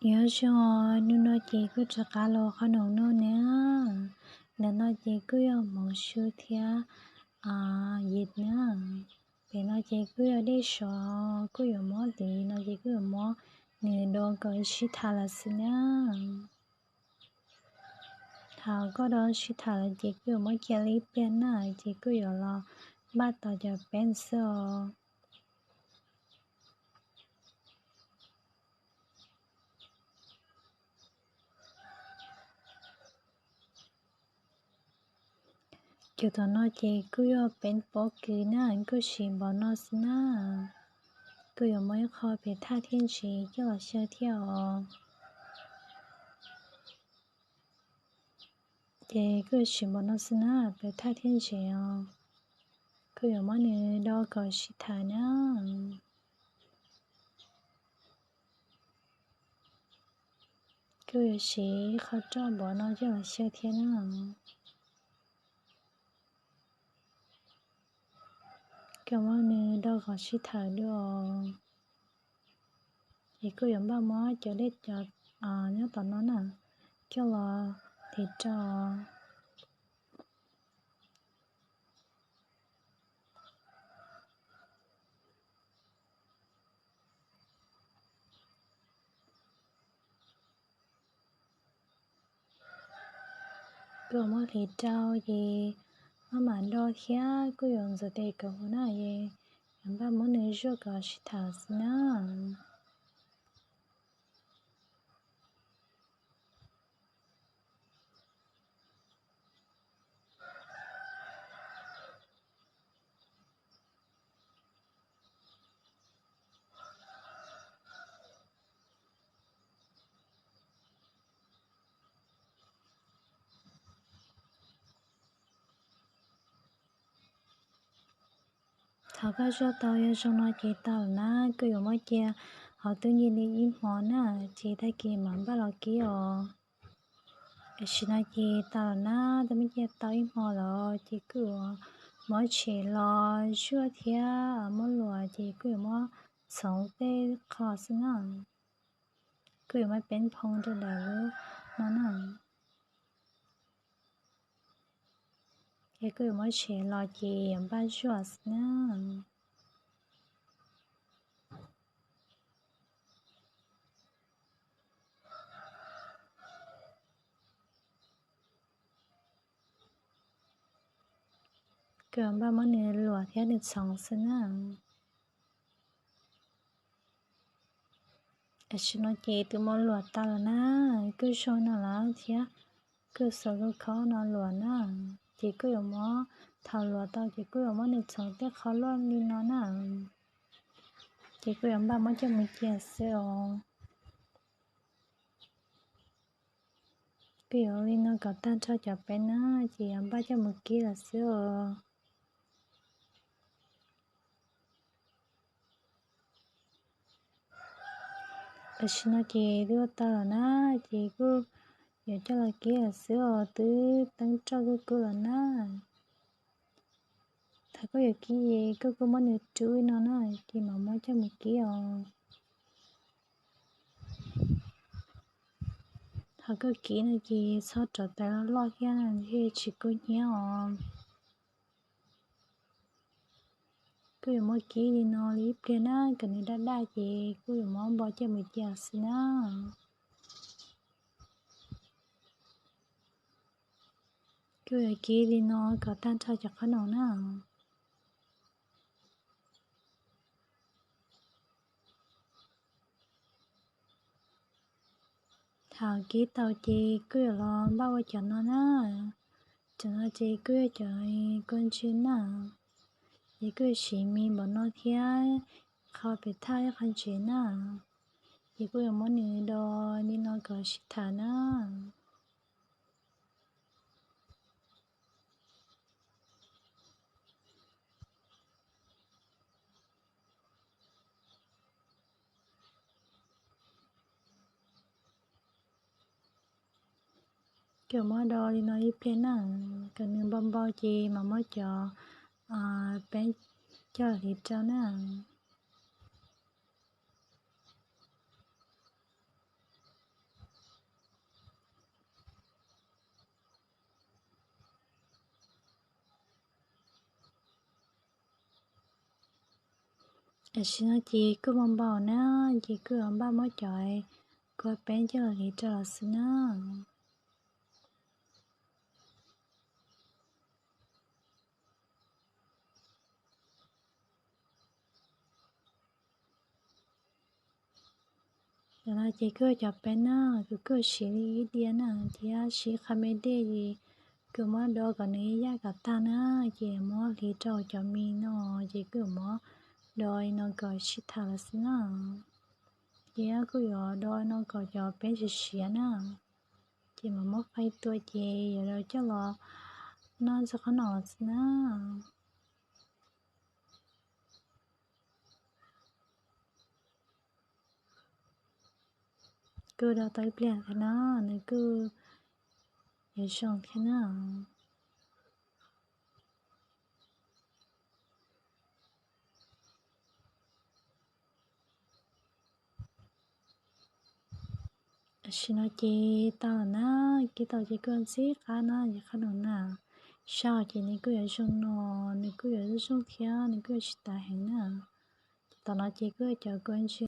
Nyob zoo, hnub no ces kuj rov qab los qhov noom no na. Ntawm no ces kuj yog hmoov su thiab yim na. Pem no ces kuj yog dej sov, kuj yuav muab, tim no ces kuj yuav muab nws do kom sib tham lawm xwb na. Thaum koj do sib tham lawm ces kuj yuav muab cia li ib pliag na, ces kuj yuav los npaj tos cov peeb xwb os. Cov tom no ces kuj yog peeb pob kws na, kuj siv npaum no xwb na. Kuj yuav muab ib qho pem thaj thiab ntsev coj los xyaw thiab os. Ces kuj yuav siv npaum no xwb na, pem thaj thiab ntsev os. Kuj yuav muab nws do kom sib tham na. Kuj yuav siv qhov roj npaum no coj los xyaw thiab na. Kuj yuav muab nws do kom sib tham dua. Ces kuj yuav npaj muab cov dej cov nyob tom no na, coj los hliv rau. Kuj yuav muab hliv rau ces maj mam do thiab kuj yuav ntxuav tes kawg huv na, yuav npaj muab nws zuaj kom sib tham xwb na. Thaum koj zuaj tau yog zoo no ces tau lawm na, kuj yuav muab cia hauv tub nci li ib hmo na, ces tag kis mam npaj los kib os. Tam sim no ces tau lawm na, twb muab cia tau ib hmo lawm ces kuj yuav muab tshem los zuaj thiab muab luam ces kuj yuav muab txhoov tej qho xwb na. Kuj yuav muab peeb phoo rau daim lub no na. Ces kuj yuav muab tshem los ces yuav npaj zuaj xwb na. Kuj yuav npaj muab nws luam thiab nws txhoov xwb na. Tam sim no ces twb muab luam tau lawm na, kuj zoo no lawm thiab. Kuj xav kuj khob no luam na, ces kuj yuav muab, thaum luam tau ces kuj yuav muab nws txhoov tej qho luaj li no na. Ces kuj yuav npaj muab coj mus cia xwb os. Kuj yuav li no kom tag nrho cov peeb na, ces yuav npaj coj mus kib lawm xwb os. Tam sim no ces twb ua tau lawm na, ces kuj yuav coj los kib lawm xwb os, twb teeb roj kuj kub lawm na. Thaum koj yuav kib es koj kuj muab nws rub li no na, ces mam muab coj mus kib os. Thaum koj kib no ces txhob rauv taws loj loj thiab thiaj tsis kub hnyiab os. Kuj yuav muab kib li no li ib pliag na, kom nws daj daj ces kuj yuav muab npo coj mus cia xwb na. Kuj yuav kib li no kom tag nrho cov qhob noom na. Thaum kib tau ces kuj yuav los npaj ua cov no na. Cov no ces kuj yog cov kua ntsis na. Ces kuj yuav siv me npaum no thiab qho pem thaj ib qho ntsev na. Ces kuj yuav muab nws do li no kom sib tham na. Kuj muab do li no ib pliag na, kom nws npau npau ces mam muab cov peeb coj hliv rau na. Tam sim no ces kuj npau npau na, ces kuj yuav npaj muab cov kua peb coj los hliv rau lawm xwb na. Tam no ces kuj cov peb na, kuv kuj siv li ib diav na thiab siv qhov me dej es kuv muab do kom nws yaj kom tag na, ces muab hliv rau cov mis no, ces kuj muab do no kom sib tham lawm xwb na. Ces kuj yuav do no kom cov peb siav siav na, ces mam muab faib tua ces yuav coj los noj txog qhov no lawm xwb na. Kuj do tau ib pliag thiab no, nws kuj yuav zoo thiab na. Tam sim no ces tau lawm na, kuj tau ces kuj ntxim qab na, ces qab no na, sau ces nws kuj yuav zoo no, nws kuj yuav zoo thiab nws kuj yuav tsis tas heev na. Ces tam no ces kuj cov kua ntsis